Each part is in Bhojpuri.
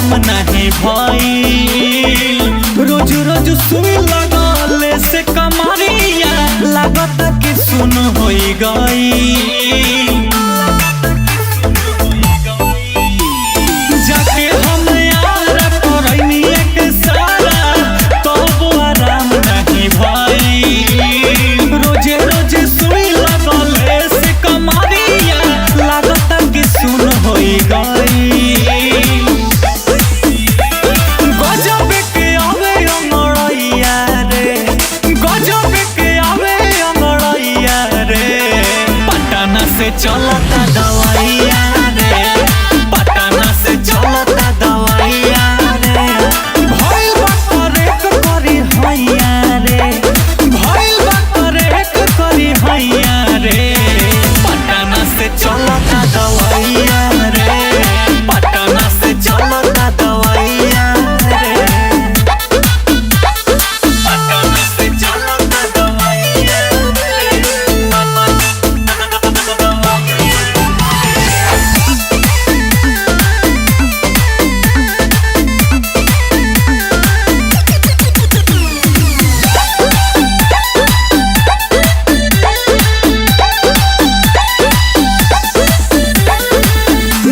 आराम नहीं भइल। रोज रोज सुई लगले से कमरिया लागत कि सुन होई गई। जाके हम यार करैनी एक सारा तब आराम नहीं भइल। रोज रोज सुई लगले से कमरिया लागत कि सुन होई गई। गजब के आवे अंगड़ैया रे, गजब के आवे अंगड़ैया रे, पटना से चलता दवाइया रे, पटना से चलता दवाइया रे। भइल बा करेक करी हैया रे, भइल बा करेक करी हैया रे, पटना से चलता दवाइया रे, पटना से चलता दवाइया रे, पटना से चलता दवाइया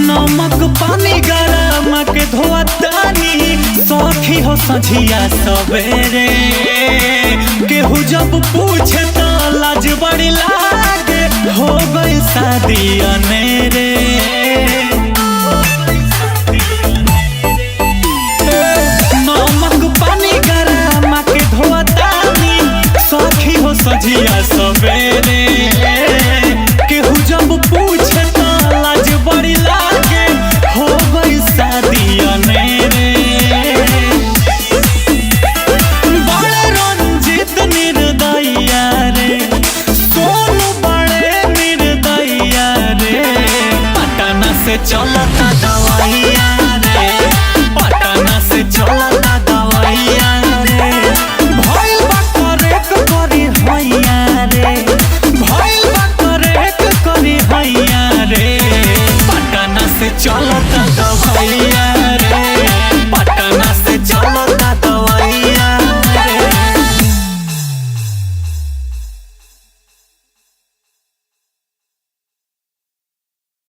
नमक पानी गरम के धोतानी सखी हो सझिया सवेरे। केहू जब पूछे तो लाज बड़ी लागे हो गई शादी अनेरे। नमक पानी गरम के धोतानी सखी हो सझिया सवेरे। केहू जब पूछे तो लाज बड़ी लागे हो गई शादी अनेरे। बड़े रंजित निर्दयिया रे, सोनू बड़े निर्दयिया रे, पटना से चलता दवाइया रे, पटना से चलता दवाइया रे। भइल बा करेक करी हैया रे, भइल बा करेक करी हैया रे, पटना से चलता।